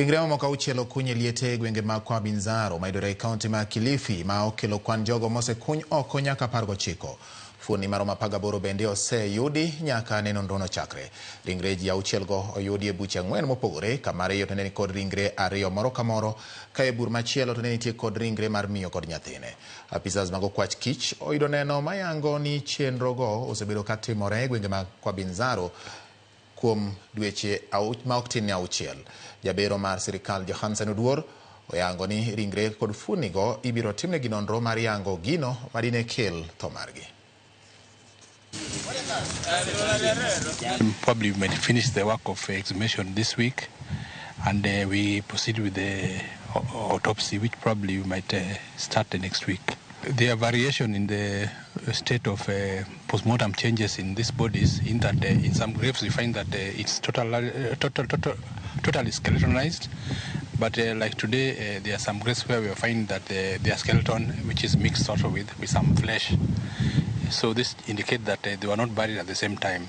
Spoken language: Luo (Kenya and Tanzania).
Ringre mamoko auchiel okuny e liete e gwenge mag Kwa Binzaro mayudore e kaunti ma Kilifi ma okelo kwan jogo mosekuny oko nyaka 19. Fuoni maromo 18 bende oseyudi nyaka ne nonrono chakre. Ringre ji auchielgo oyudi e buche ang'wen mopogore kama ariyo to ne nikod ringre ariyo moro ka moro ka e bur machielo to ne nitie kod ringre mar miyo kod nyathine. Apisas mag okwach kich oyudo neno mayango ni chenrogo osebedo ka timore e gwenge mag Kwa Binzaro kuom dweche ma ok tin ne auchiel. Jabero mar sirikal Johansen Oduor oyango ni ringre kod fuonigo ibiro timnegi nonro mar yango gino madine kel tho margi. Probably we might finish the work of exhumation this week, and we proceed with the autopsy, which probably we might start the next week. There are variation in the state of postmortem changes in these bodies, in that in some graves we find that it's totally skeletonized, but like today there are some graves where we find that their skeleton, which is mixed also with some flesh. So this indicates that they were not buried at the same time.